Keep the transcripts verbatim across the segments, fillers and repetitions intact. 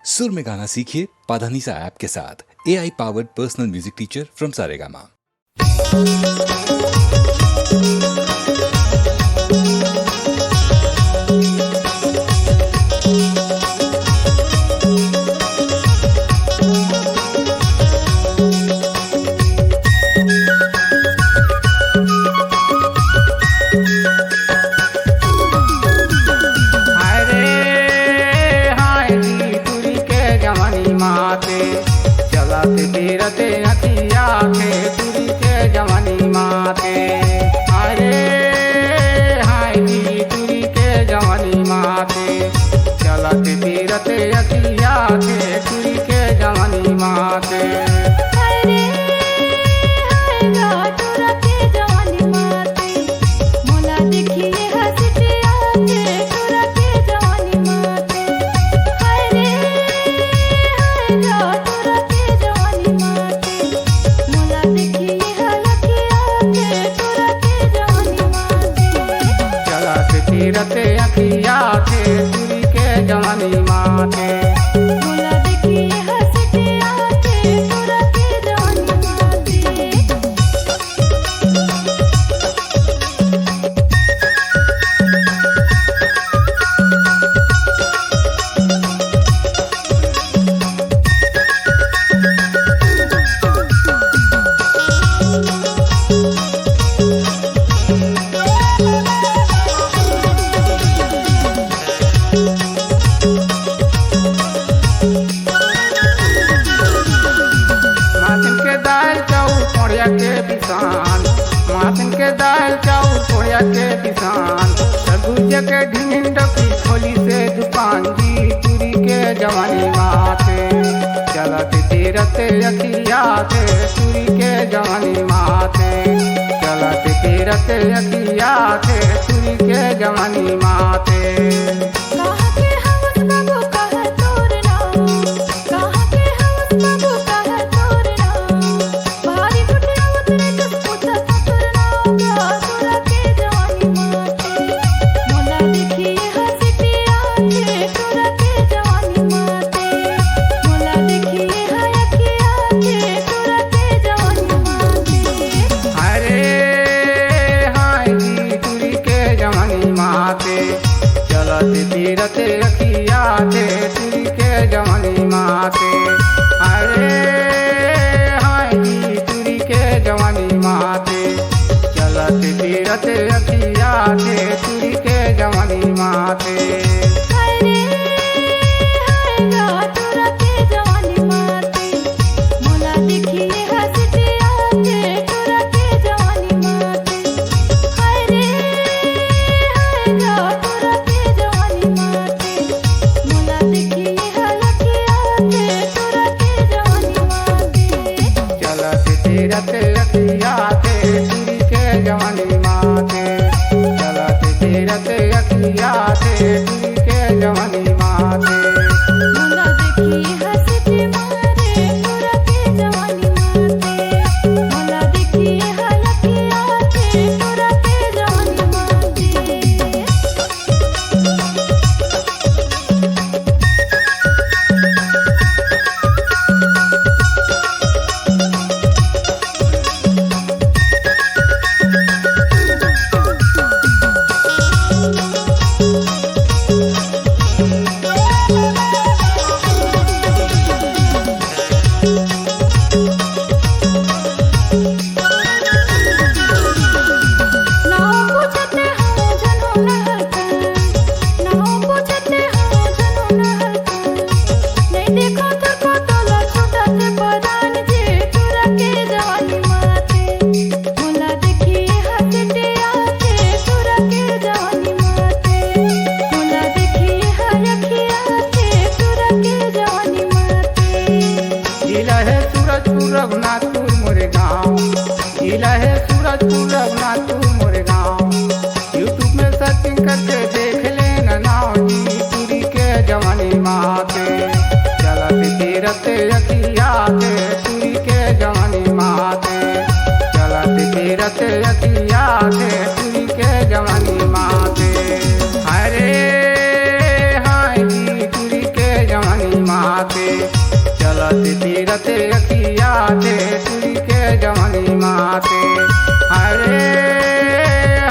सुर में गाना सीखिए पाधानीसा ऐप के साथ। A I powered personal music teacher from Saregama. अरे हाय जी टुरी के जवानी माते, चलत फिरत अखिया के टुरी के जवानी माते। अरे हाय जी टुरी के जवानी माते, चलत फिरत अखिया के टुरी के जवानी माते। अरे हाय गा टुरा के जवानी माते, मोला देखिए हंसते आते टुरा के जवानी माते। अरे हाय गा टुरा के जवानी माते, मोला देखिए हलके आते टुरा के जवानी माते। चलत फिरत अखिया के टुरी के जवानी माते। मोला देखिए हंसते आते टुरा के जवानी माते। माथिन के दाल चाउर कोड़िया के पिसान, माथिन के दाल चाउर कोड़िया के पिसान, सरगुजा के ढिंडोकी खोली से दुकान जी टुरी के जवानी माते। चलत फिरत अखिया के टुरी के जवानी माते, चलत फिरत अखिया के टुरी के जवानी माते। कहाँ के हवस बाबू, कहाँ तोर नाम? कहाँ के हवस बाबू, कहाँ तोर नाम? भारी गुटिया उतरे जस पूछत तोर नाम। टुरा के जवानी माते, मोला देखिए हंसते आते टुरा के जवानी माते, मोला देखिए हयके आते टुरा के जवानी माते। अरे हाय जी टुरी के जवानी माते, चलत फिरत अखिया के टुरी के जवानी माते। अरे हाय जी टुरी के जवानी माते, चलत फिरत अखिया के टुरी के जवानी माते। अरे हाय गा टुरा के जवानी माते, मोला देखिए हंसते आते टुरा के जवानी माते। हाय रे, हाय गा टुरा के जवानी माते, मोला देखिए हलके आते टुरा के जवानी माते। चलत फिरत अखिया के टुरी के जवानी माते, चलत फिरत अखिया के टुरी के जवानी माते। मोला देखिए हंसते मारे टुरा के जवानी माते, मोला देखिए हलके आते टुरा के जवानी माते। जिला है सूरजपुर रघुनाथपुर मोरे गाँव, जिला है सूरजपुर रघुनाथपुर मोरे गाँव। YouTube में searching करके देख लेना नाव जी टुरी के जवानी माते। चलत फिरत अखिया के टुरी के जवानी माते, चलत फिरत अखिया के टुरी के जवानी माते। अरे हाय जी टुरी के जवानी माते। चलत फिरत अखिया ते टुरी के जवानी माते। अरे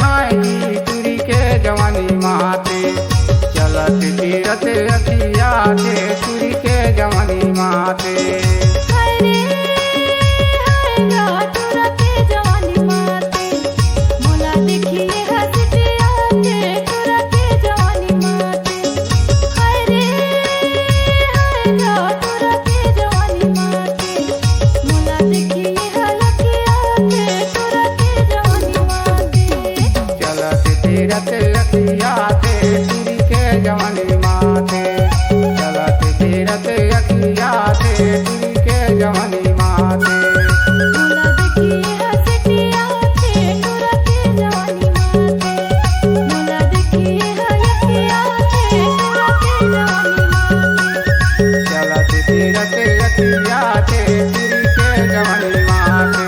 हाय जी टुरी के जवानी माते। चलत फिरत अखिया ते टुरी के जवानी माते। अरे हाय गा टुरा के जवानी माते। मोला देखिए हंसटिया के टुरा के जवानी माते। हाय रे, हाय गा टुरा के जवानी माते। मोला देखिए हलकिया के टुरा के जवानी माते। चलत फिरत अखिया ते टुरी के जवानी माते। चलत फिरत अखिया ते टुरी के जवानी माते। मोला देखिए हंसटिया के टुरा के जवानी माते। मोला देखिए हलकिया के टुरा के जवानी माते। चलत फिरत अखिया ते टुरी के जवानी माते।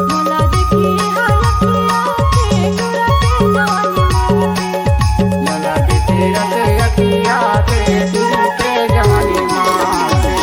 मोला देखिए हलकिया के टुरा के जवानी माते। मोला देखिए हलकिया के टुरी के जवानी माते।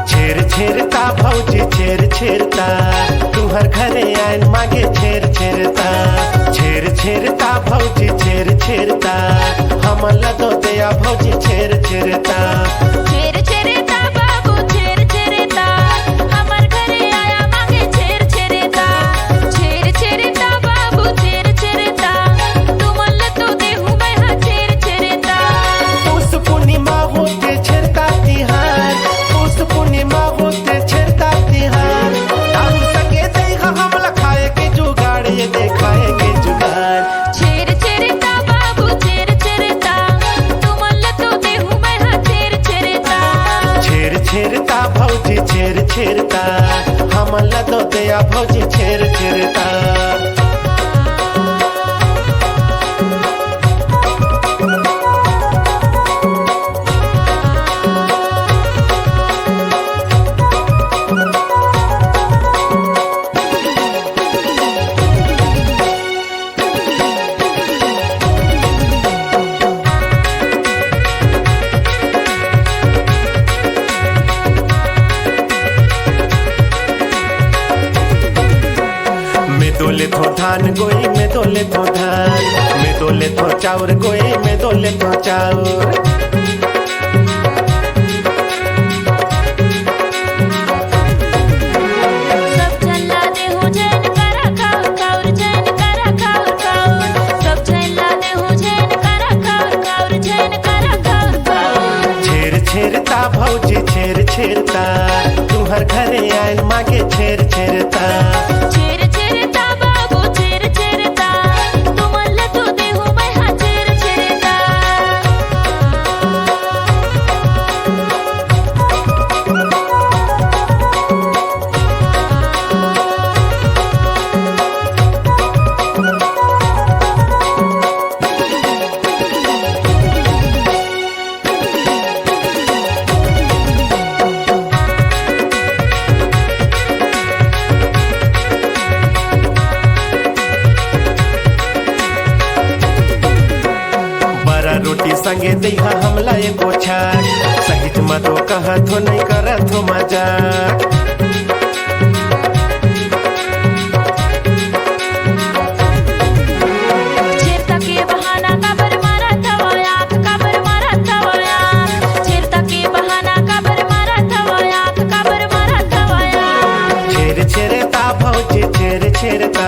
छेर छेरता भौजी छेर छेरता, तुहर घरे आयन मागे छेर छेरता। छेर छेरता भौजी छेर छेरता, हमन ल दो दया भौजी छेर छेरता। छेर छेरता बाबू छेर छेरता, हमर घरे आया मागे छेर छेरता। छेर छेरता बाबू छेर छेरता, तुमन ल तो देहू मैं हा छेर छेरता। पूस पूर्णिमा होथे छेरता तिहार, पूस पूर्णिमा होथे छेरता तिहार। दारू सके दई ह हमला खाए के जुगाड़, ये दे खाए के जुगाड़। छेर छेरता बाबू छेर छेरता, तुमन ल तो देहू मैं हा छेर छेरता। छेर छेरता भौजी छेर छेरता, हमन ल दो दया भौजी छेर छेरता। मैं तो लेथो धान गोई, मैं तो लेथो धान, मैं तो लेथो चाउर गोई, मैं तो लेथो चाउर। सब झन ला देहू झन करा खाउर खाउर, झन करा खाउर खाउर। सब झन ला देहू झन करा खाउर खाउर, झन करा खाउर खाउर। छेर छेरता भौजी छेर छेरता, तुहर घरे आयन मागे छेर छेरता। छेर छेरता बाबू छेर छेरता, तुमन ल तो देहू मैं हा छेर छेरता। बरा रोटी संगे दइहा हमला एको छाक, सहित म तो कहत हो नइ करत हो मजाक। छेरता के बहाना काबर मारत हवय आँख, काबर मारत हवय आँख। छेरता के बहाना काबर मारत हवय आँख, काबर मारत हवय आँख। छेर छेरता भौजी छेर छेरता,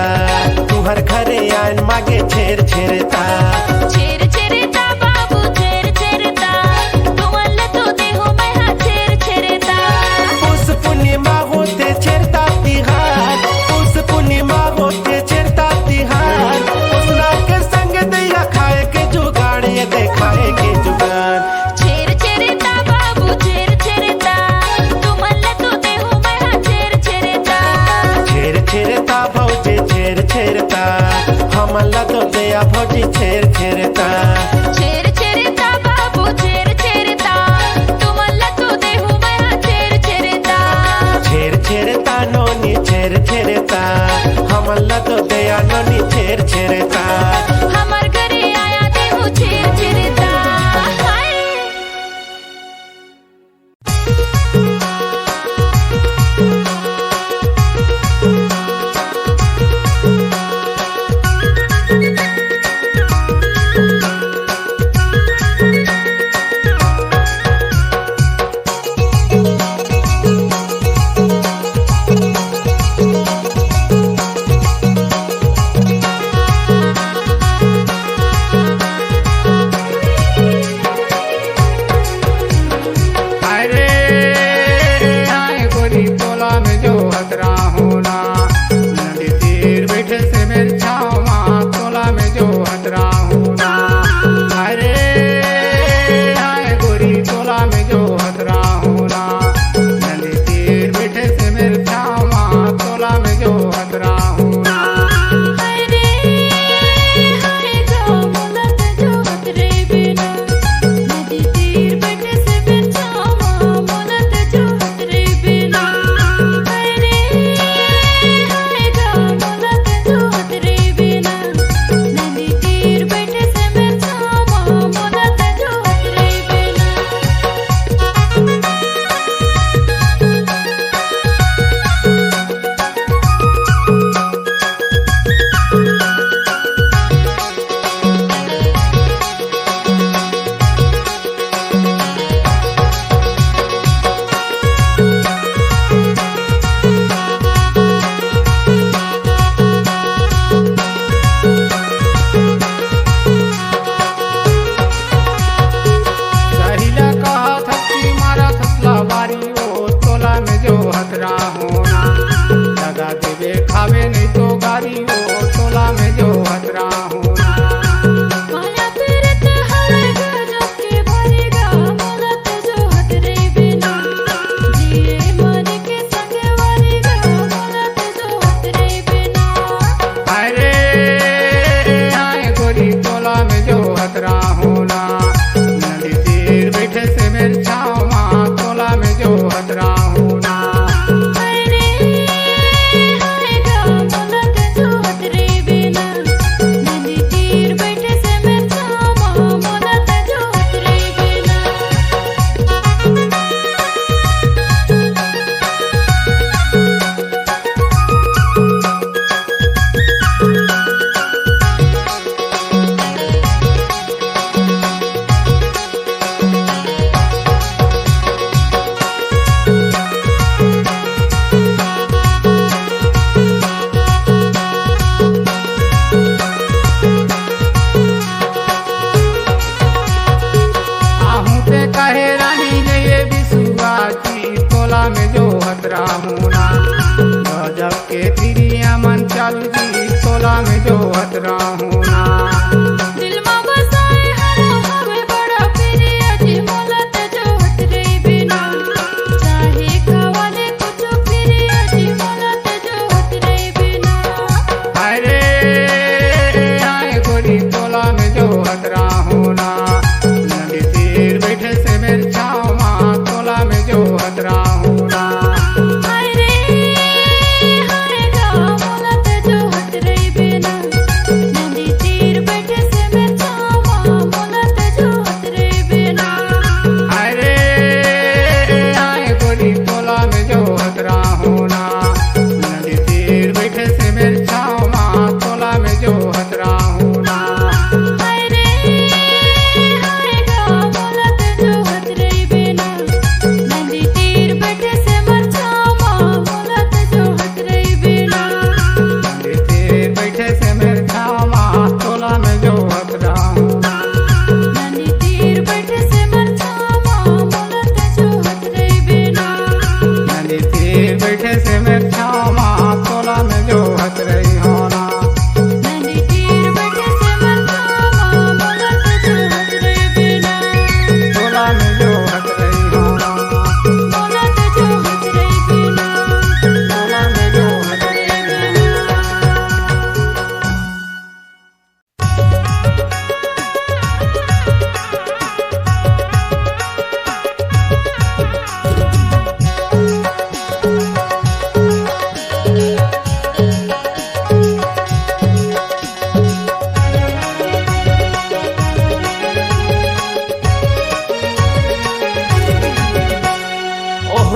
तुहर घरे आयन मागे छेर छेरता। छेर छेरता बाबू छेर छेरता, तुमन ल तो देहू मैं हा छेर छेरता। पूस पूर्णिमा होथे छेरता तिहार, पूस पूर्णिमा होथे छेरता तिहार। उसना के संग दइया खाए के जुगाड़, ये दे खाए के जुगाड़। छेर छेरता बाबू छेर छेरता, भौजी छेर छेरता। छेर छेरता बाबू, छेर छेरता। तुमन ला तो देहू मैं हा छेर छेरता। छेर छेरता नोनी छेर छेरता। हमन ला तो देया नोनी छेर छेरता। हमर घरे आया देहू छेर छेरता। हाय।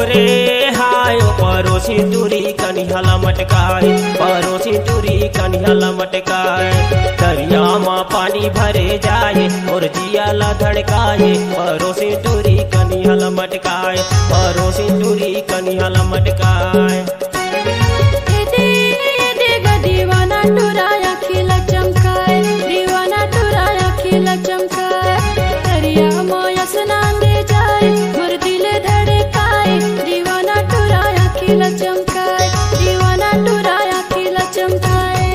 रे हाय ओ परोसी टूरी कनिहा ल मटकाए, परोसी टूरी कनिहा ल मटकाए। तरिया म पानी भरे जाए, मोर जिया ल धड़काए, परोसी टूरी कनिहा ल मटकाए, परोसी टूरी कनिहा ल मटकाए। ए दे, ए दे ग दीवाना टूरा आँखी ल चमकाए, दीवाना टूरा आँखी ल चमकाए। तरिया म असनान दे जाए, मोर दिल धड़काए, दीवाना टूरा आँखी ल चमकाए, दीवाना टूरा आँखी ल चमकाए।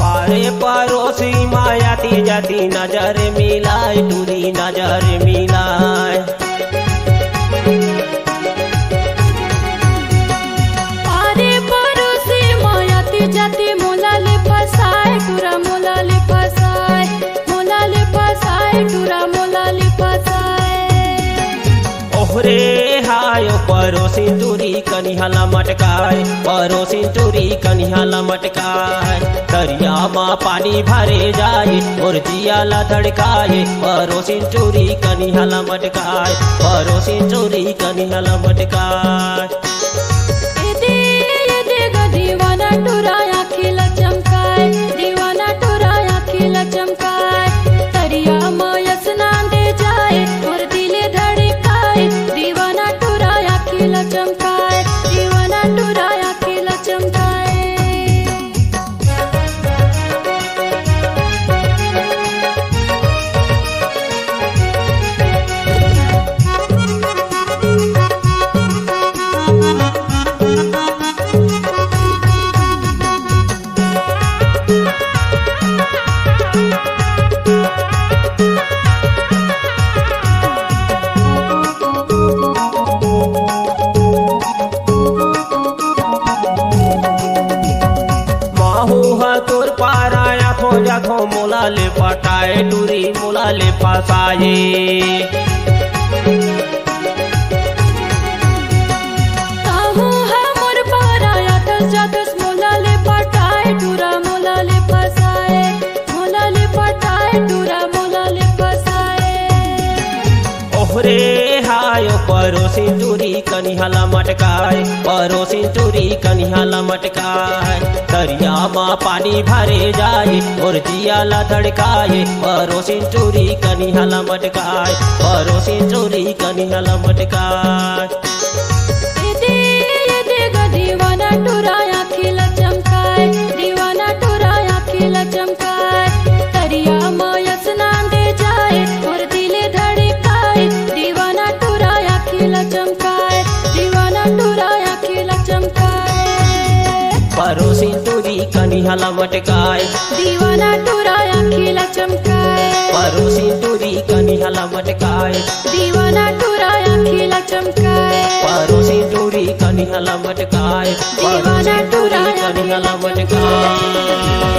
पारे परोसी माया ती जाती नजर मिलाए, टूरी नजर मिलाए। पारे परोसी माया ती जाती मोला ले फसाए, टूरा मोला ले फसाए, मोला ले फसाए, टूरा मोला ले फसाए। ओहरे हाय ओ परोसी टूरी कनिहा ल मटकाए, परोसी टूरी कनिहा ल मटकाए। तरिया म पानी भरे जाए, मोर जिया ल धड़काए, परोसी टूरी कनिहा ल मटकाए, परोसी टूरी कनिहा ल मटकाए। ए दे, ए दे ग दीवाना टूरा आँखी ल चमकाए, दीवाना टूरा आँखी ल चमकाए। तरिया म असनान दे जाए, मोर दिल धड़काए, दीवाना टूरा आँखी ल चमकाए, दीवाना टूरा आँखी ल चमकाए। महू ह तोर पारा आथो जाथो, मोला ले पटाए टूरी, मोला ले फसाए। महू ह मोर पारा आथस जाथस, मोला ले पटाए टूरा, मोला ले फसाए, मोला ले पटाए टूरा, मोला ले फसाए। ओहरे हाय ओ परोसी टूरी कनिहा ल मटकाए, परोसी टूरी कनिहा ल मटकाए। तरिया म पानी भरे जाए, मोर जिया ल धड़काए, परोसी टूरी कनिहा ल मटकाए, परोसी टूरी कनिहा ल मटकाए। ए दे, ए दे ग दीवाना टूरा आँखी ल चमकाए, दीवाना टूरा आँखी ल चमकाए। तरिया म असनान दे जाए, मोर दिल धड़काए, दीवाना टूरा आँखी ल चमकाए, दीवाना टूरा आँखी ल चमकाए। परोसी टूरी कनिहा ल मटकाए, दीवाना टूरा आँखी ल चमकाए। परोसी टूरी कनिहा ल मटकाए, दीवाना टूरा आँखी ल चमकाए। परोसी टूरी कनिहा ल मटकाए, दीवाना परोसी टूरी टूरा कनिहा ल मटकाए।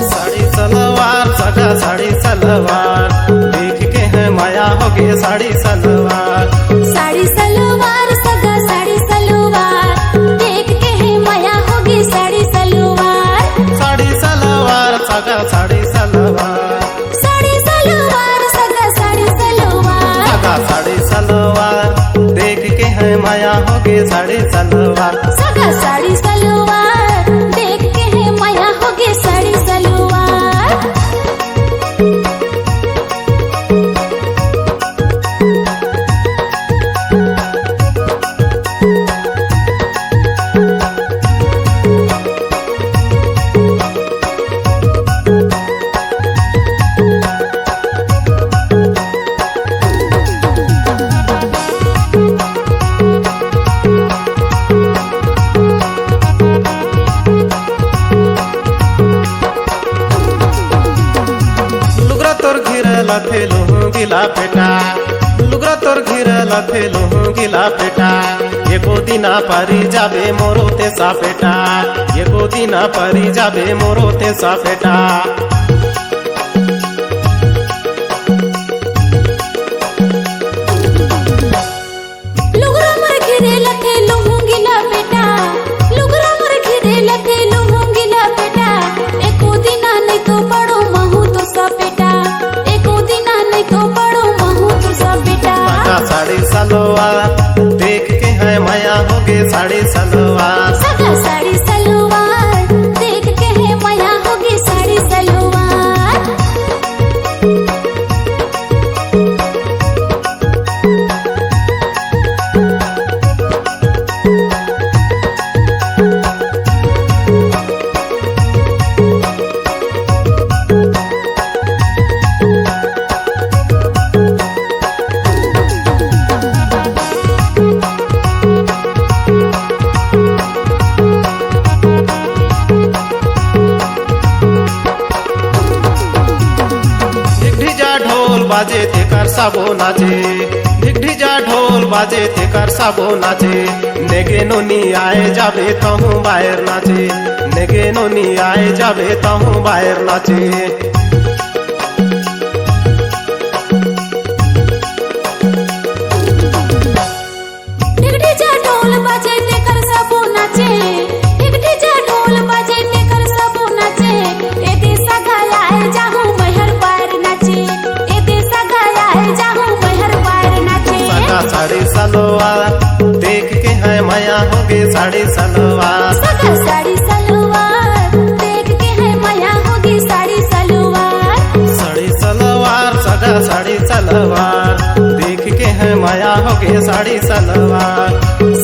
साड़ी सलवार, सगा साड़ी सलवार, देख के है माया होगे साड़ी सलवार। साड़ी सलवार, सगा साड़ी सलवार, देख के है माया होगे साड़ी सलवार। साड़ी सलवार, सगा साड़ी सलवार। साड़ी सलवार, सगा साड़ी सलवार। सगा साड़ी सलवार, देख के है माया होगे साड़ी सलवार। सगा साड़ी सलवार, देख के है माया होगे साड़ी सलवार। लथे लुहूं गिला पेटा, लुगरा तोर घिरे लथे लुहूं गिला पेटा। एको दिना परी जाबे मोरो ते सापेटा, एको दिना परी जाबे मोरो ते सापेटा। लुगरा मोर घिरे लथे लुहूं गिला पेटा, लुगरा मोर घिरे लथे लुहूं गिला पेटा। एको दिना नहीं तो पड़ो महू तो सापेटा, एको दिना नहीं तो पड़ो महू तो सापेटा। साड़ी सलवार देख के है मया होगे साड़ी सलवार। सगा साड़ी सलवार देख के है मया होगे साड़ी सलवार। ढिगढिजा ढोल बाजे तेकर सबो नाचे, ढिगढिजा ढोल बाजे तेकर सबो नाचे। नेगे नोनी आए जाबे तहूँ बायर नाचे, नेगे नोनी आए जाबे तहूँ बायर नाचे। ढिगढिजा ढोल बाजे तेकर सबो नाचे, ढिगढिजा ढोल बाजे तेकर सबो नाचे। ए दे सगा आए जाहूं मैहर बायर नाचे, ए दे सगा आए जाहूं मैहर बायर नाचे। सगा साड़ी सलवार देख के है मया होगे साड़ी सलवार। सगा साड़ी सलवार देख के है मया होगे साड़ी सलवार। साड़ी सलवार सगा साड़ी सलवार देख के है मया होगे साड़ी सलवार।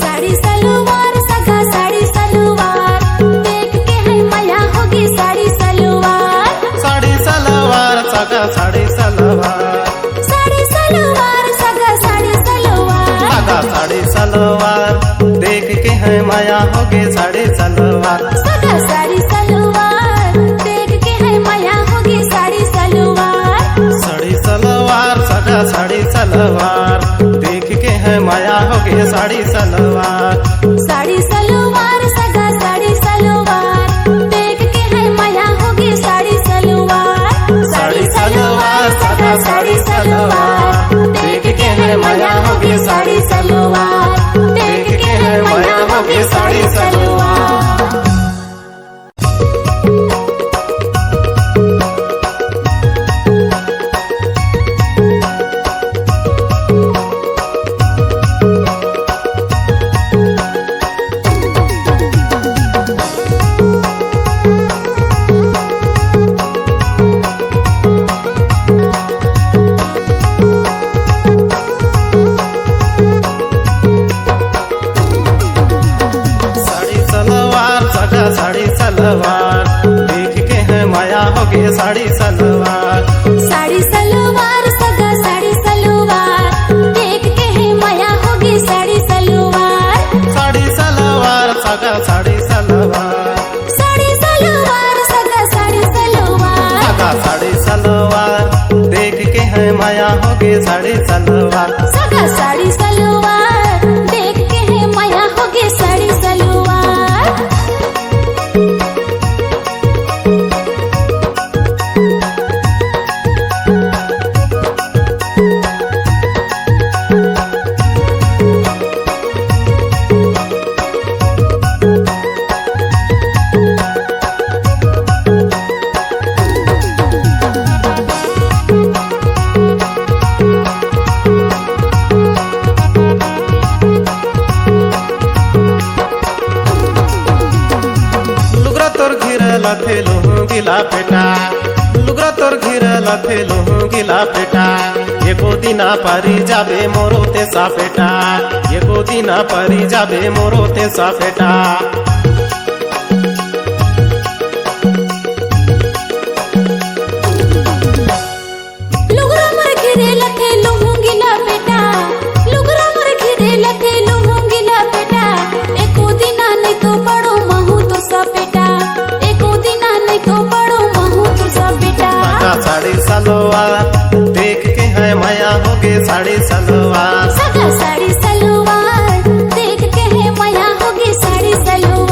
साड़ी सलवार सगा साड़ी सलवार देख के है मया होगे साड़ी सलवार। साड़ी सलवार सगा साड़ी सलवार। साड़ी सलवार सगा साड़ी सलवार। सगा साड़ी सलवार देख के है मया होगे साड़ी सलवार। सगा साड़ी सलवार देख के है मया होगे साड़ी सलवार। साड़ी सलवार सगा साड़ी सलवार देख के है मया होगे साड़ी सलवार। साड़ी सलवार सगा साड़ी सलवार देख के है मया होगे साड़ी सलवार। साड़ी सलवार सगा साड़ी सलवार देख के है मया होगे साड़ी सलवार। देख के है मया होगे साड़ी सलवार। साड़ी सलवार सगा साड़ी सलवार देख के है मया होगे साड़ी सलवार। साड़ी सलवार सगा साड़ी सलवार देख के है मया होगे साड़ी सलवार। साड़ी सलवार सगा साड़ी सलवार। साड़ी सलवार सगा साड़ी सलवार। सगा साड़ी सलवार देख के है मया होगे साड़ी सलवार। सगा साड़ी सलवार देख के है मया होगे साड़ी सलवार। लुगरा तोर घिरे लथे लुहूं गिला पेटा, लुगरा तोर घिरे लथे लुहूं गिला पेटा। एको दिना परी जाबे मोरो ते सापेटा, एको दिना परी जाबे मोरो ते सापेटा। लुगरा मोर घिरे लथे लुहूं गिला पेटा, लुगरा मोर घिरे लथे लुहूं गिला पेटा। एको दिना नहीं तो पड़ो महू तो सापेटा, एको दिना नहीं तो पड़ो महू तो सापेटा। सगा साड़ी सलवार दे सलवार। सगा साड़ी सलवार देख के हे मया होगे साड़ी सलवार।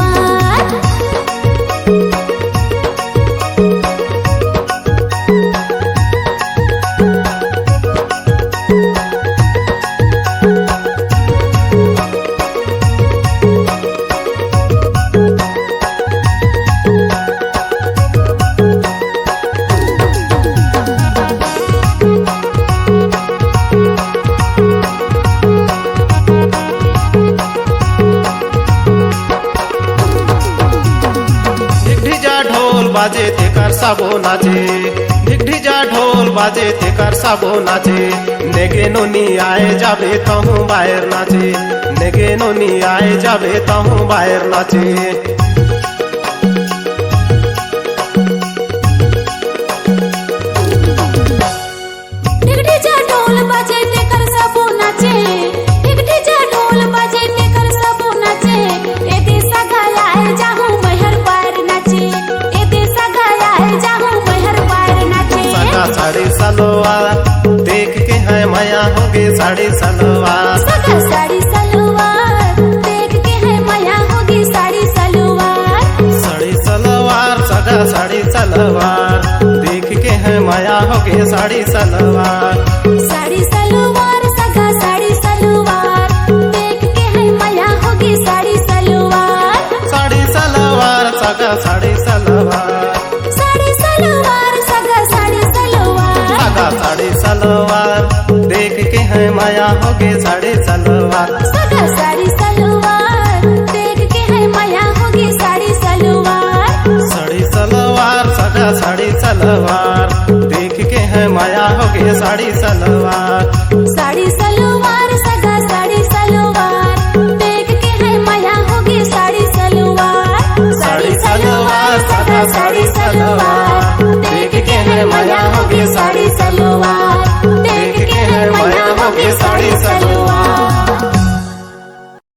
ढिक ढिजा ढोल बाजे तेकर सबो नाचे। ढिक ढिजा ढोल बाजे तेकर सबो नाचे। नेगे नोनी आए जाबे तहूँ बायर नाचे। नेगे नोनी आए जाबे तहूँ बायर नाचे। ढिक ढिजा ढोल बजे तेकर सबो नाचे। ढिक ढिजा ढोल बजे तेकर सबो नाचे। ए दे सगा आए जाहूँ मैहर बार नाचे। ए दे सगा आए जाहूँ मैहर बार नाचे। सगा साड़ी सलवार देख के हे मया होगे साड़ी सलवार। सगा साड़ी सलवार देख के हे मया होगे साड़ी सलवार। साड़ी सलवार सगा साड़ी सलवार देख के हे मया होगे साड़ी सलवार। साड़ी सलवार सगा साड़ी सलवार देख के हे मया होगे साड़ी सलवार। साड़ी सलवार सगा साड़ी सलवार। साड़ी सलवार सगा साड़ी सलवार। सगा साड़ी सलवार देख के हे मया होगे साड़ी सलवार। सगा साड़ी सलवार देख के हे मया होगे साड़ी सलवार। साड़ी सलवार सगा साड़ी सलवार देख के हे मया होगे साड़ी सलवार। साड़ी सलवार सगा साड़ी सलवार देख के हे मया होगे साड़ी सलवार। साड़ी सलवार सगा साड़ी सलवार देख के हे मया होगे साड़ी